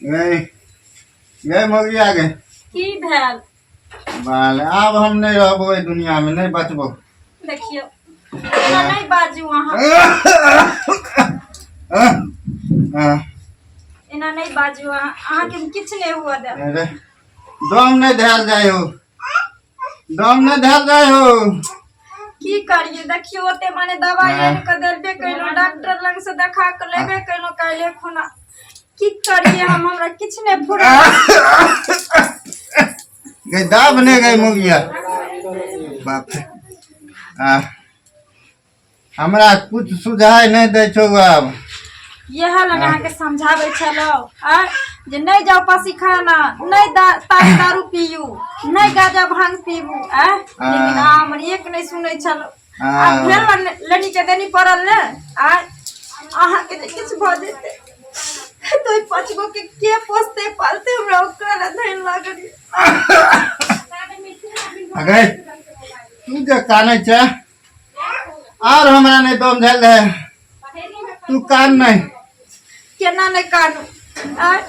गई गई मौगिया गई। की भेल? बाल, आब हम नहि रहबो एहि दुनिया में, नहि बचबो। देखियौ, एना नहि बाजू अहाँ। एना नहि बाजू अहाँ। अहाँके हम किछु नहि हुअ देब। अरे, दम नहि धयल जाइ हो, दम नहि धयल जाइ हो। की करिए? देखियौ, ओते माने दवाइ आनि कऽ देबे कयलहुँ, डॉक्टर लग से देखा कऽ लेबे कयलहुँ काल्हि खुना। की करिए हम? हमरा किछु नहि फुरा। गई, दाब ने गई मुगिया, बाप रे। हमरा कुछ सुझाय नहि दै छौ आब। इएह लग अहाँके समझाबै छलहुँ आ जे नहि जाउ पसीखाना, नहि तारी दारू पीयू, नहि गाजा भांग पीबू आ, लेकिन अहाँ हमर एक नहि सुनै छलहुँ। आ भेल लेनी के देनी पड़ल ने। आ अहाँके जे किछु भऽ जेतै तऽ ओहि 5 गो के के पोसतै पालतै? हमरा ओकरा लए धनि लागल। अगे, तू जे कानै छै आर हमरा नहि दम भेल रहे, तू कान नहि। केना नहि कानू? आँय?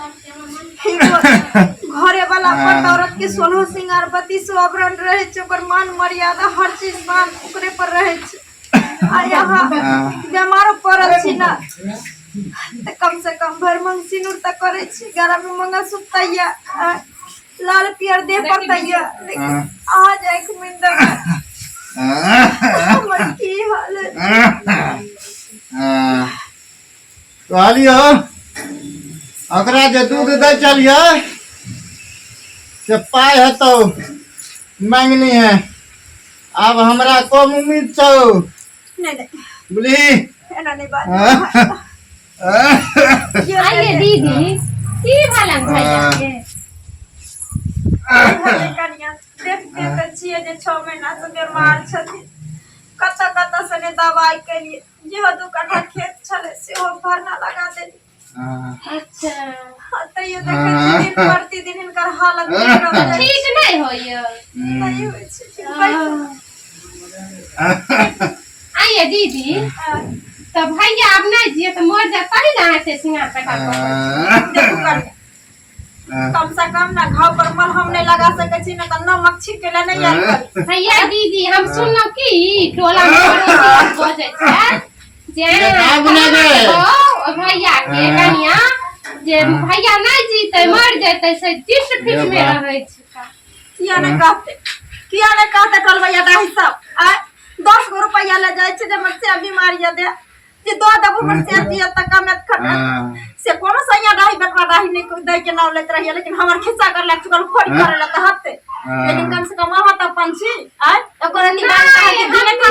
घरे वाला मर्द औरत के 16 सिंगार 32 आभरण रहे छै, ओकर मान मर्यादा हर चीज मान ओकरे पर रहे छै। आ यहाँ बेमारो पड़ल छी ना तऽ कम से कम भरि मंग सिनूर तऽ करै छी, गला में मंगलसूत्र तऽ यऽ, आँय? लाल पियर देह पर तऽ यऽ, लेकिन अहाँ जे आँखि मुनि देबै, हमर की हाल है? कहलियो, ओकरा जे दूध दै छलियै से पाइ हेतौ मांगनी है। आब हमरा कम उम्मीद छौ। नहि नहि। बुझली? एना नहि बात। आइए दीदी, की भेलन भैया के? कनिया, देखते तऽ छियै जे 6 महीना से बीमार छथिन। कतऽ कतऽ से ने दवाइ केलियै। जेहो 2 कट्ठा खेत छलै, सेहो भरना लगा देलियै। हाँ, तैयो देखै छी दिन प्रतिदिन हिनकर हालत बिगड़ल जाइ छै। ठीक नहि होइए? नहि होइ छै ठीक, बैठू। आइए दीदी, तऽ भैया आब नहि जिए तऽ मर जाए तभी ने अहाँ एते सिंगार पेटार कऽ कऽ। देखू कनिया, कम से कम ना घाव पर मलहम नहीं लगा सके छी ना तऽ नमक छिड़के ला नहीं आयल करी। भैया, दीदी, हम सुनलहुँ कि टोला में पड़ोसी बजै छै जे ये का बना गए? ओ भैया के कनिया जे भैया नहि जीते, मर जेतै, से जिस फिट में ये बा। रहै छै। किया नहीं कहते? किया नहीं कहते टोलबैया डाही सब? आय, 10 गो रुपया ले जाइ छै जे हमर से बीमारी दे जे दऽ देबो, हमर से दिया तऽ कमेत खटत। से कोनो सैया डाही बेटवा डाही नहीं दै के नाम लेत रहिए, लेकिन हमर खिस्सा कर लग चुकल फोड़ी करे ला तऽ हते, लेकिन कम से कम अहाँ तऽ अपन छी। आय, ओकर अथी बात अहाँके दिने खा।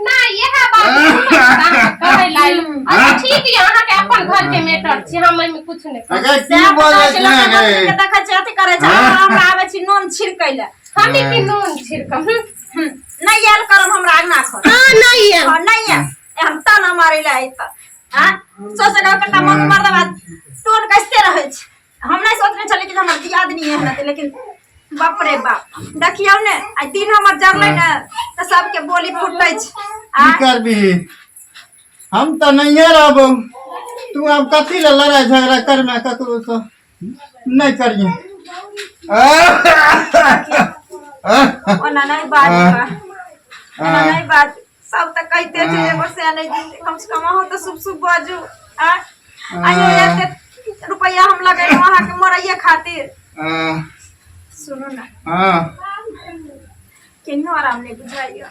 नहि, इएह बात सुनलहुँ तऽ अहाँ कहै लायल। अच्छा, ठीक यऽ, अहाँके अपन घर के मैटर छी, हम एहिमे कुछ नहि कहब। अगे, की बोलै छै गे? देखै छी, अथी करै छै, हमरा आबै छी नून छिड़कै लए। हम की नून छिड़कब? नहि आयल करब हमरा अंगना घर। हाँ, नहि आयल। हाँ, नहि आयल। हम ताना मारै लए आइ तऽ आँ सोच कऽ कटा मन मरदबा टोन कसते रहै छै। हम नहि सोचने छलियै कि हमर दियादनी एहन हेतै, लेकिन बाप रे बाप, देखियौ ने, आइ दिन हमर जरलै ने तऽ सबके बोली फुटै छै। की आ करबही? हम तऽ नहिए रहबौ। तू आब कथी लए लड़ाइ झगड़ा करमे? ककरो से नहि करिहे। ओना नहि बाजू, एना नहि बाजू। सब तऽ कहिते छै जे हमर से नहि जीते। कम से कम अहूँ तऽ शुभ शुभ बाजू। आ आइयो एते रुपैआ हम लगेलहुँ अहाँके मरैये खातिर। सुनू ने। हाँ। केनियो आराम नहि बुझाइया?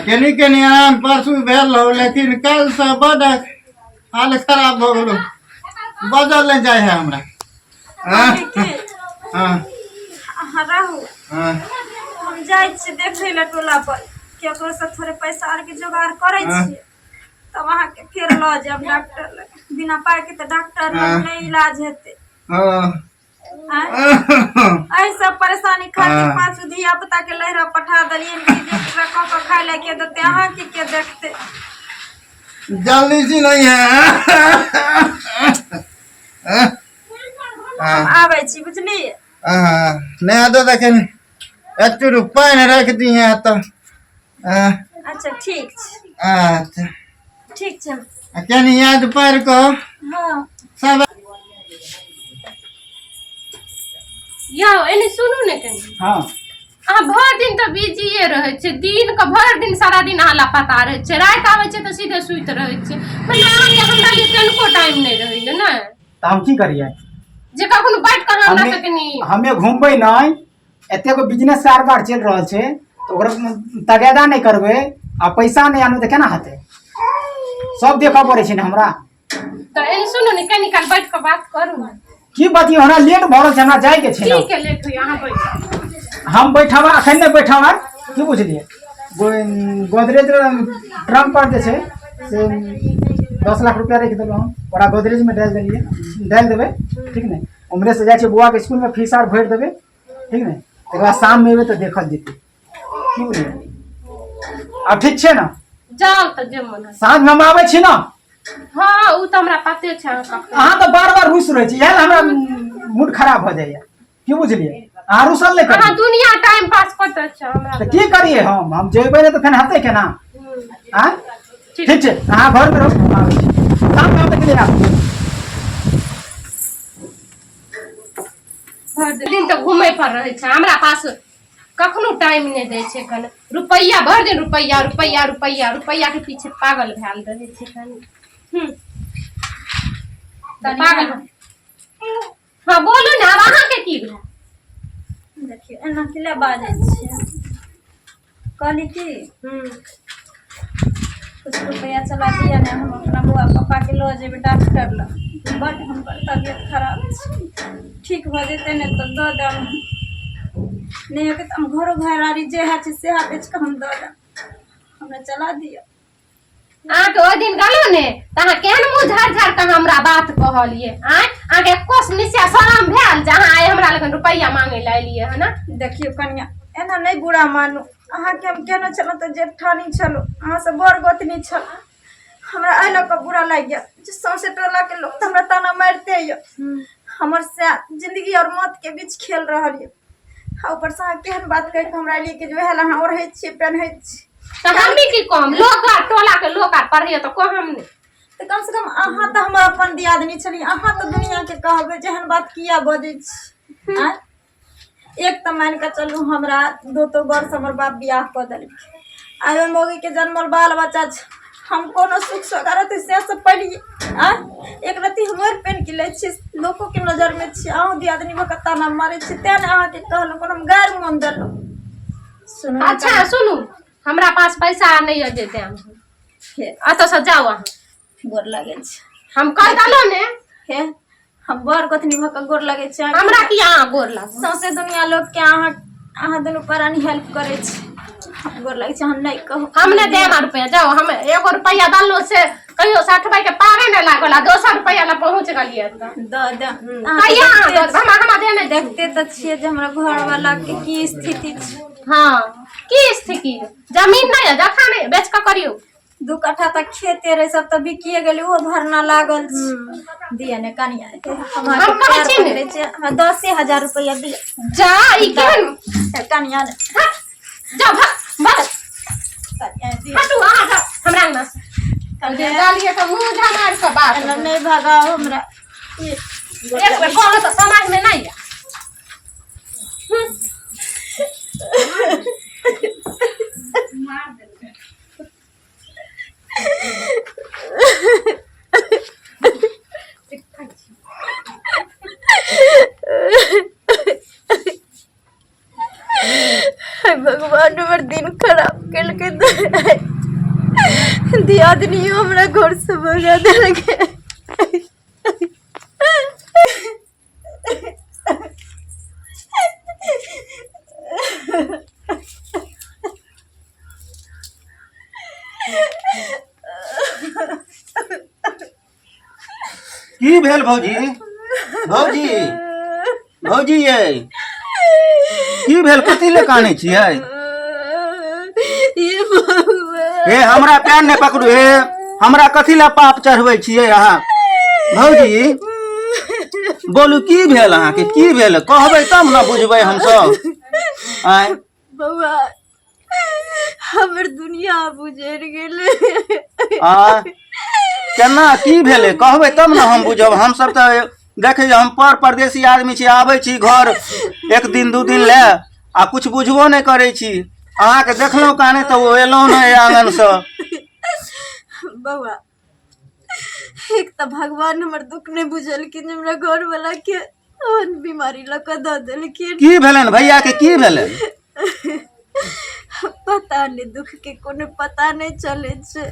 केनी केनी आराम परसू भेल रहौ, लेकिन काल्हिसँ बड्ड हाल खराब भऽ गेलो, बजल नहि जाइ है हमरा। कहली कि हाँ। अहाँ रहू। हाँ। हम जाइ छी देखै लए टोला पर, केकरो से थोड़े पैसा आरके जोगाड़ करै छियै, तब अहाँके फेर लऽ जायब डॉक्टर लग। बिना पाइके तऽ डॉक्टर लग नहि इलाज हेतै। आँय? एहि सब परेशानी खातिर पाँच धिया पुता के लहरा पठा देलियनि कि जे एकरा कऽ कऽ खाय लए के देतै, अहाँके के देखतै? जल्दी से नहीं है। हम आबै छी, बुझलियै? नहीं तो देखे एक चूरू पानि राखि दी है तऽ। अच्छा, ठीक छै। अच्छा। ठीक छै। आ कनि याद पारि कऽ हँ। सब। यौ, एने सुनू ने कनि। हँ। अहाँ भरि दिन तऽ बिजीए रहै छियै, दिन के भरि दिन, सारा दिन अहाँ लापता रहै छियै, राति आबै छियै तऽ सीधे सुति रहै छियै। मतलब अहाँके हमरा लिए कनिको टाइम नहि रहैया ने? तऽ हम की करियै? जे कखनो बैठ कऽ अहाँ हमरा हमे से कनि हमे घुमबै नहि, एतेक बिजनेस कारोबार चलि रहल छै तऽ ओकरा तगेदा नहि करबै आ पैसा नहि आनबै तऽ केना हेतै? सब देखऽ पड़ै छै ने हमरा। तऽ एने सुनू ने, कनि काल बैठ कऽ बात करू ने। की बतियौ? हमरा लेट भऽ रहल छै, हमरा जाइके छै ने। ठीक है, लेट होइए, अहाँ बैठ। हम बैठब अखन नहि बैठब। आर की बुझलियै, गोदरेज ट्रंक पर जे छै से 10 लाख रुपया राखि देलहुँ हम, ओकरा गोदरेजमे डालि देलियै, डालि देबै, ठीक ने? उम्हरे से जाइ छियै, बौआके इसकुलमे फीस आर भरि देबै, ठीक ने? तकर बाद शाममे एबै तऽ देखल जेतै, की बुझलियै? आब ठीक छै ने? जाउ तऽ, जे मन हैत। साँझमे हम आबै छी ने। हँ, ओ तऽ हमरा पते छै अहाँ कखन। अहाँ तऽ बार बार रुसि रहै छी, इएह लए हमरा मूड खराब भऽ जाइए, की बुझलियै? अहाँ रुसल नहि अहाँ करियै। दुनिया टाइम पास करते छै हमरा। तऽ की करियै हम? हम जेबै नहि तऽ फेर हेतै केना? आँय? ठीक। ठीक छै, अहाँ घरमे रहू, हम आबै छी शाममे, आबै के आबू। भरि दिन तऽ घूमे पर रहै छै, हमरा पास कखनो टाइम नहि दै छै कने। रुपैआ, भरि दिन रुपैआ रुपैआ रुपैआ रुपैआ के पीछे पागल भेल रहै छै कने। तऽ पागल। हँ, बोलू ने, आब अहाँके की भेल? देखियौ, एना किला बाजै छियै? कहली कि कुछ रुपैआ चला दिअ ने, हम अपना बौआ पप्पाके लऽ जेबै डॉक्टर लग। बड्ड हुनकर तबियत खराब छै। ठीक भऽ जेतै ने तऽ दऽ देब, नहि हेतै तऽ हम घरो घरारी जे होइ छै सएह बेच कऽ हम दऽ देब। हमरा चला दिअ। अहाँके ओहि दिन गेलहुँ ने तऽ अहाँ केहन मुँह झाड़ झाड़ कऽ हमरा बात कहलियै? आँय, अहाँके एको निश्चय शरम भेल जे अहाँ आइ हमरा लगन रुपैआ मांगे लए एलियै हँ ने? देखियौ कनिया, एना नहि बुरा मानू। अहाँके हम केने छलहुँ तऽ जेठानी छलहुँ, अहाँसँ बड़ गोतनी छलहुँ। हमरा एहि लऽ कऽ बुरा लागि गेल जे सौंसे टोलाके लोक तऽ हमरा ताना मारिते यऽ। हमर सएह जिन्दगी आओर मौतके बीच खेल रहल यऽ आ ऊपरसँ अहाँ केहन बात कहि कऽ हमरा एलियै कि जे उएह लए अहाँ ओढ़ै छियै, पेन्है छियै। तऽ हम भी की कहम? लोक आर टोला के लोक आर पढ़ैया तऽ कहम ने? तऽ कमसँ कम अहाँ तऽ हमर अपन दियादनी छलियै, अहाँ तऽ दुनिआँके कहबै जे एहन बात किया बजै छी? आँय, एक तऽ मानि कऽ चलू हमरा दो तो वर्ष हमर बाप बियाह कऽ देलकै, आइ ओहि मौगीके जनमल बाल बच्चा छै। हम कोनो सुख सोगार होतै से सब पलियै? आँय, एक रत्ती हम ओढ़ि पेन्ह के लै छियै, लोकोके नजरमे छियै, अहूँ दियादनी भऽ कऽ ताना मारै छियै। तेँ ने अहाँके कहलहुँ, कोनो हम गारि मोन देलहुँ? सुनू ने। अच्छा सुनू, हमरा पास पैसा नहि यऽ जे देम। हे। एतऽ से जाउ अहाँ। गोर लगै छै। हम कहि देलहुँ ने। हे, हम बड़ गोतनी भऽ कऽ गोर लगै छै। हमरा की अहाँ गोर लागू? सौंसे दुनिया लोकके अहाँ अहाँ दुनू प्राणी हेल्प करै छी। हम गोर लगै छै, हम नहि कहू। हम नहि देब रुपैआ, जाउ। हम एगो रुपैआ देलहुँ से कहियो 60 के पारे नहि लागल आ दोसर रुपैआ लए पहुँच गेलियै तऽ। दऽ दे। कहिया अहाँ दऽ देब? हमरा हमरा देने छी। देखते तऽ छियै जे हमरा घरवाला के की स्थिति छै। हँ, की स्थिति? जमीन नहि यऽ, जखन नहि बेच कऽ करियौ। 2 कट्ठा तक खेते रहै, सब तऽ बिकिए गेलै, ओहो भरना लागल छै। दिअ ने कनिया, हम अहाँके हम कहै पैर छी ने। पकड़ै छी, हमरा 10,000 रुपैआ दिअ। जा, ई केहन कनिया ने। हट, जा, भाग भाग। कनिया दिअ। हटू अहाँ, जाउ हमरा अंगना से। कनिया। गेलियै तऽ मुँह झमारि कऽ बात। एना नहि भगाउ हमरा। एक बेर कहलहुँ तऽ समाजमे नहि यऽ। हे भगवान, हमर दिन खराब केलकै तऽ दियादनियो हमरा घरसँ भगा देलकै। की भेल भौजी? भौजी, भौजी यै, की भेल? कथी लए कानै छियै? हे भगवान। हे, हमरा पैर नहि पकड़ू। हे, हमरा कथी लए पाप चढ़बै छियै अहाँ? भौजी, बोलू, की भेल अहाँके? की भेल? कहबै तब ने बुझबै हमसब। आँय? बौआ, हमर दुनिया बुजरि गेलै। आ केना की भेलै कहबै तब ने हम बुझब। हमसब तऽ देखै हम पर परदेसी आदमी छी, आबै छी घर एक दिन दू दिन लए आ कुछ बुझबो नहि करै छी। अहाँके देखलहुँ काने तऽ ओ एलहुँ ने आङ्गनसँ। बौआ, एक तऽ भगवान हमर दुख नहि बुझलखिन, हमरा घर वाला के ओहन बीमारी लऽ कऽ दऽ देलखिन। की भेलनि भैया के, की भेलनि? पता नहि, दुख के कोनो पता नहि चलै छै।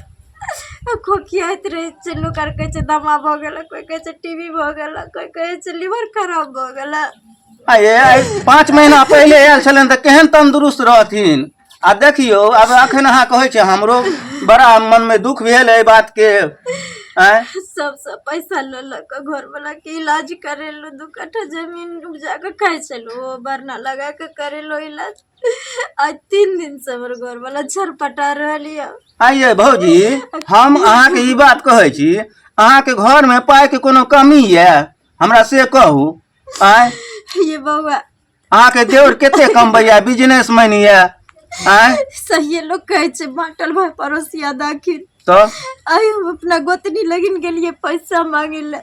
खोखियाइत रहै छै। लोक आर कहै छै दमा भऽ गेल, कोइ कहै छै टीबी भऽ गेल, कोइ कहै छै लीवर खराब भऽ गेल। आये, आइ 5 महीना पहिले आयल छलनि तऽ केहन तंदुरुस्त रहथिन, आ देखियौ आब अखन अहाँ कहै छियै। हमरो बड़ा मनमे दुख भेल एहि बातके। आँय, सबसँ पैसा लऽ लऽ कऽ घरवला के इलाज करेलहुँ। 2 कट्ठा जमीन उपजा कऽ खाइ छलहुँ, ओ बरना लगा कऽ करेलहुँ इलाज। आइ 3 दिनसँ हमर घरवला छरपटा रहल यऽ। आइये भौजी, हम अहाँके ई बात कहै छी, अहाँके घरमे पाइके कोनो कमी यऽ? हमरा से कहू। आँय ये बौआ, अहाँके देवर कते कमबैया, बिजनेस मैन यऽ? आँय, सहिए लोक कहै छै बाँटल भाय पड़ोसिया दाखिल। तऽ आइ हम अपना गोतनी लगिन गेलियै पैसा मांगे लए,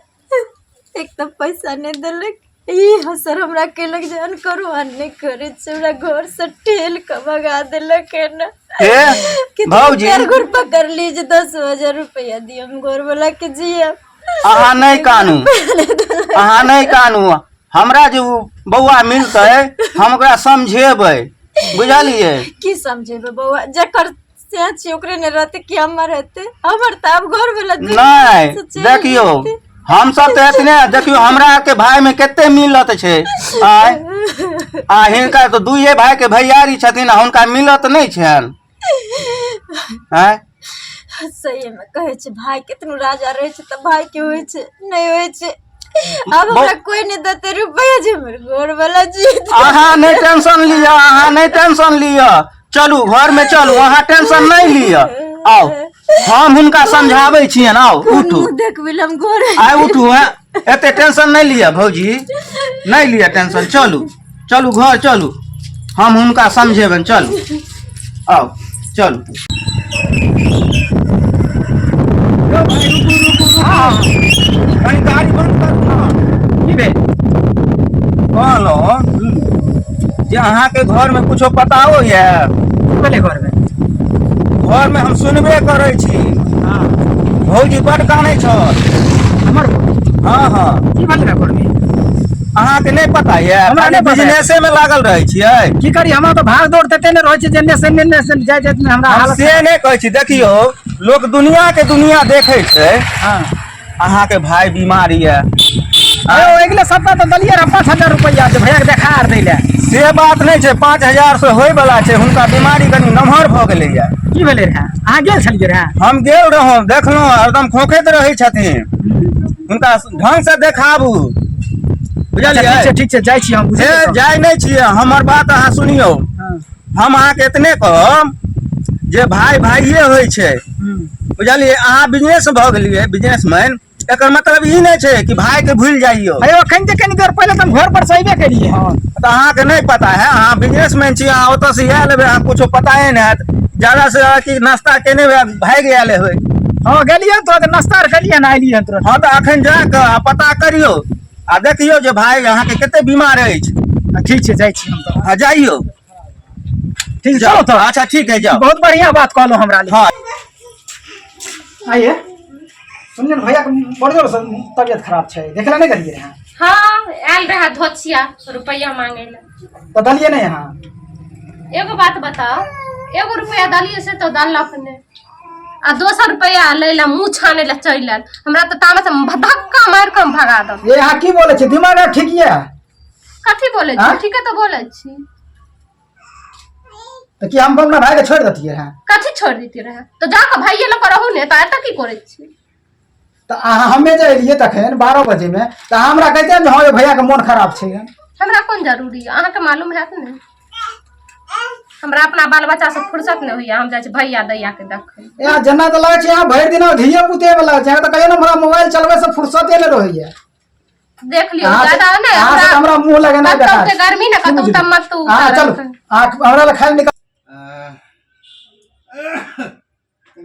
एक तऽ पैसा नहि देलक। ई हसर हमरा केलक जे अनकरो अन नहि करै छै, हमरा घर से ठेल कऽ भगा देलक है ने। हे कितनो भौजी, पैर गोर पकड़ ली जे 10,000 रुपया दियौ, हम घर वाला के जियब। अहाँ नहि कानू, अहाँ नहि कानू। हमरा जे उ बौआ मिलतै हम ओकरा समझेबै, बुझलियै? की समझेबै बौआ? जकर से छी ओकरे ने रहतै कि हमर हेतै? हमर तऽ आब घर वाला नहि, देखियौ हमसब तऽ एतने, देखियौ हमरा आरके भाय में कते मिलत छै। आय, आ हिनका तऽ दुइये भाय के भैयारी छथिन आ हुनका मिलत नहि छनि। आँय, सही में कहै छै भाय केतनो राजा रहै छै तऽ भाय के होइ छै, नहि होइ छै। आब हमरा कोई नहि देतै रुपैआ जे हमर घर वाला जीत। अहाँ नहि टेंशन लिअ, अहाँ नहि टेंशन लिअ। चलू घर में चलू, अहाँ टेंशन नहि लिअ। आउ, हम हुनका समझाबै छियनि। आउ, उठू। मुँह देखबै लए हम घर आइ उठू। हैं, एते टेंशन नहि लिअ भौजी, नहि लिअ टेंशन। चलू चलू, घर चलू, हम हुनका समझेबनि। चलू, आउ, चलू। यौ भाइ, रुकू रुकू रुकू, कनि गाड़ी बंद करू ने। की भेल? कहलहुँ जे अहाँके घरमे कुछो पताओ यऽ? की भेलै घरमे? घरमे हम सुनबे करै छी। भौजी बड कानै छल। हमर? हँ हँ। की भेलै रे घरमे? अहाँके नहि पता यऽ? हमरा नहि पता यऽ। बिजनेसे मे लागल रहै छियै। की करी, हमरा तऽ भाग दौड़ तते ने रहै छै जे एन्ने से एन्ने से जाय जाय मे हमरा हम हालत। से नहि कहै छी, देखियौ लोक दुनिया के दुनिया देखै छै। अहाँके भाय बीमार यऽ। अरे ओ अगिले सप्ताह तऽ देलियै रहए 5000 रुपैआ जे भैयाके देखा आर दै लए। से बात नहि छै, 5000 से होय वाला छै? हुनका बीमारी कनि नमहर भऽ गेलैया। की भेलै रहए? अहाँ गेल छलियै रहए? हम गेल रहौं, देखलहुँ हरदम खोखैत रहै छथिन। हुनका ढंग से देखाबू, अच्छा, बुझलियै? ठीक छै, ठीक छै, जाइ छी हम। हे बुझलियै तऽ? जाइ नहि छियै, हमर बात अहाँ सुनियौ। हम अहाँके एतने कहब जे भाय भाइये होइ छै, बुझलियै? अहाँ बिजनेस भऽ गेलियै बिजनेसमैन, एकर मतलब ई नहि छै कि भाय के भूलि जाइयौ। अरे अखन जे कनी देर पहिले तऽ हम घर पर से अयबे केलियै हन। तऽ अहाँके नहि पता है? अहाँ बिजनेसमैन छी, अहाँ ओतऽ से आयल हेबै, अहाँ कुछो पताए नहि हैत। ज्यादा से ज्यादा कि नाश्ता केने हेबै, भागि आयल हेबै। हँ, गेलियै हन तुरंत, नाश्ता आर केलियै हन, अयलियै हन तुरंत। हँ, तऽ अखन जा कऽ आ पता करियौ आ देखियौ जे भाय अहाँके कते बीमार अछि। ठीक छै, जाइ छी हम तऽ। हँ, जाइयौ। ठीक छै, चलो तऽ। अच्छा, ठीक है, जाओ। बहुत बढ़िया बात कहलहुँ हमरा लिए। हँ। आइए सुनिए ने, भैया के बड़ जोर से तबियत खराब छै, देखला नहि गेलियै रहए? हाँ, आयल रहे धोछिया रुपया मांगे ला। तऽ देलियै नहि अहाँ? एगो बात बताओ, एगो रुपया दलियै से तो दलक ने, आ दोसर रुपया लै ला मुँह छाने ला चलि आयल। हमरा तऽ तामस धक्का मारि कऽ हम भगा दब। ये अहाँ की बोलै छियै? दिमाग आर ठीक यऽ? कथी बोलै छी? आँय? ठीके तऽ बोलै छी। तऽ की हम अपना भायके छोड़ि देतियै रहए? कथी छोड़ि देती रहे? तऽ जाकऽ भाइये लऽ कऽ रहू ने, तऽ एतऽ की करै छी? तऽ अहाँ, हमे जे एलियै तखन 12 बजेमे तऽ अहाँ हमरा कहिते ने जे हँ यौ भैयाके मोन खराब छै। हमरा कोन जरूरी यऽ? अहाँके मालूम हैत ने, हमरा अपना बाल बच्चा से फुर्सत नहि होइया, हम जाइ छी भैया दैया के देखै। यहाँ जेना तऽ लगै छै यहाँ भरि दिन धिये पुते वाला छै। अहाँ तऽ कहियो ने हमरा मोबाइल चलबै से फुर्सते नहि रहैया। देख लियौ। अहाँ से ज्यादा नहि। अहाँ से तऽ हमरा मुँह लगेनाइ कतौ बेकार के छै। गर्मी ने की कतौ बुझलियै? तऽ मत अहाँ चलू, अहाँ हमरा लए खाय लए निकाल।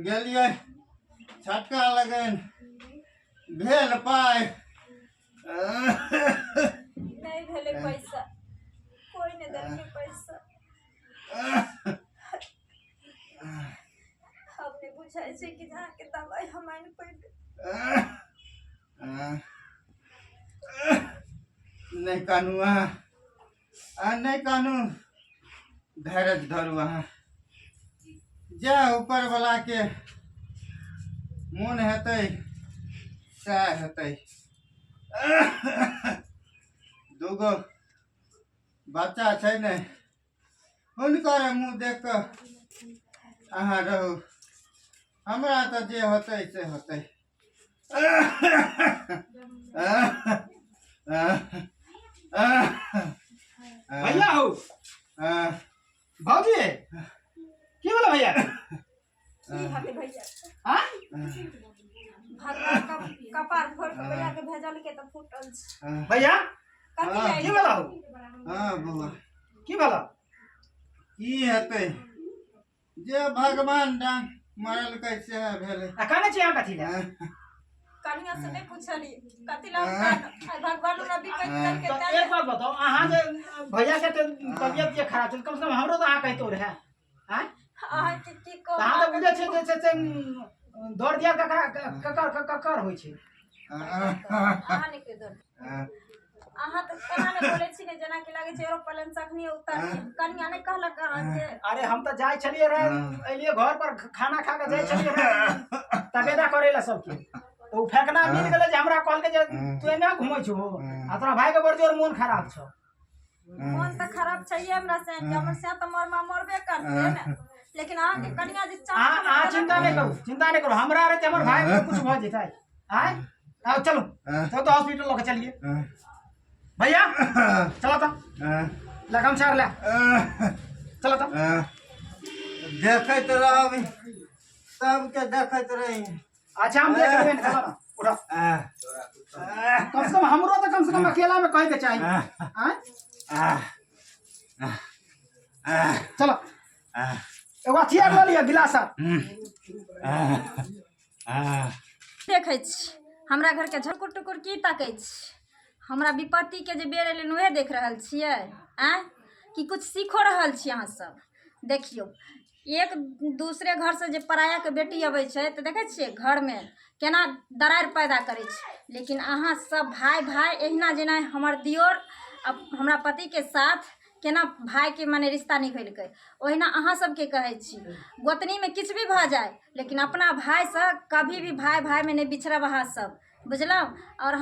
गेलियै छटका लगन। भेल पाइ? नहि भेलै पैसा, कोइ नहि देलकै पैसा। आब नहि बुझाइ छै कि अहाँके दबाइ हम आनि पेबै। नहि कानू अहाँ, आ नहि कानू, धैर्य धरू अहाँ। जएह ऊपर वाला के मोन हेतै सएह हेतै। दूगो बच्चा छै ने, हुनकर मुँह देख कऽ अहाँ रहू, हमरा तऽ जे होतै से होतै। भैया हो, भौजी, की भेलै भैया? की हेतै भैया? हाँ? भगवान कपार फोड़ के भैया के भेजलकै तऽ फूटल छै। भैया, कथी लए? की भेला हो? हाँ बौआ। की भेला? की हेतै, जे भगवान डांग मारलकै सएह भेलै। आ कानै छी अहाँ कथी लए? कनिया से नहि पुछलियै कथी लए हम कानब। आइ भगवान हमरा विपत्ति देलकै तऽ तें एक बात बताउ, अहाँ जे भैया के तऽ तबियत जे खराब छल, कम से कम हमरो तऽ अहाँ कहितो रहए आँय? अहाँके की तऽ अहाँ तऽ कहू। बुझै छियै जे छै से दौड़ दिया ककरा ककर ककर होइ छै। अहाँ नहि कहि दौड़, अहाँ तऽ एना नहि बोलै छी ने, जेनाकि लागै छै एरोप्लेन से अखनी उतर गेल। कनिया नहि कहलक अहाँके? अरे हम तऽ जाइ छलियै रहे, एलियै घर पर, खाना खा कऽ जाइ छलियै रहे तगेदा करै लए सबके, तऽ ओ फेकना मिल गेलै जे हमरा कहलकै जे तू एना घुमै छहो आ तोरा भाई के बड़ जोर मोन खराब छौ। मोन तऽ खराब छैहे हमरा से, हमर से तऽ मरमा मरबे करतै ने, लेकिन अहाँके कनिया जे अहाँ अहाँ चिंता नहि करू, चिंता नहि करू। हमरा रहते हमर भाई के कुछ भऽ जेतै आय? आओ चलू, चलो तो हॉस्पिटल लऽ के चलिए। भैया चलो तो, ले गमछा ले, चलो तो। देखैत रहब, सबके देखैत रही। अच्छा हम देख लेबै ने, चलो ना, उठो। कम से कम हमरो तऽ कम से कम अकेला में कहे के चाही आँय? चलो, एगो अथिया लऽ लिअ गिलास आर। देखै छी हमरा घरके झकुर टुकुर की तकै छी? हमरा विपत्तिके जे बेर एलै उएह देख रहल छियै आँय, कि किछु सीखो रहल छी अहाँ सब? देखियौ, एक दूसरे घरसँ जे परायाके बेटी अबै छै तऽ देखै छियै घरमे केना दरारि पैदा करै छै। लेकिन अहाँ सब भाय भाय एहिना जेना हमर दियोर हमरा पतिके साथ केना भायके मने रिश्ता निभेलकै, ओहिना अहाँ सबके कहै छी, गोतनीमे किछु भी भऽ जाय लेकिन अपना भायसँ कभी भी भाय भायमे नहि बिछड़ब अहाँ सब, बुझलहुँ? आओर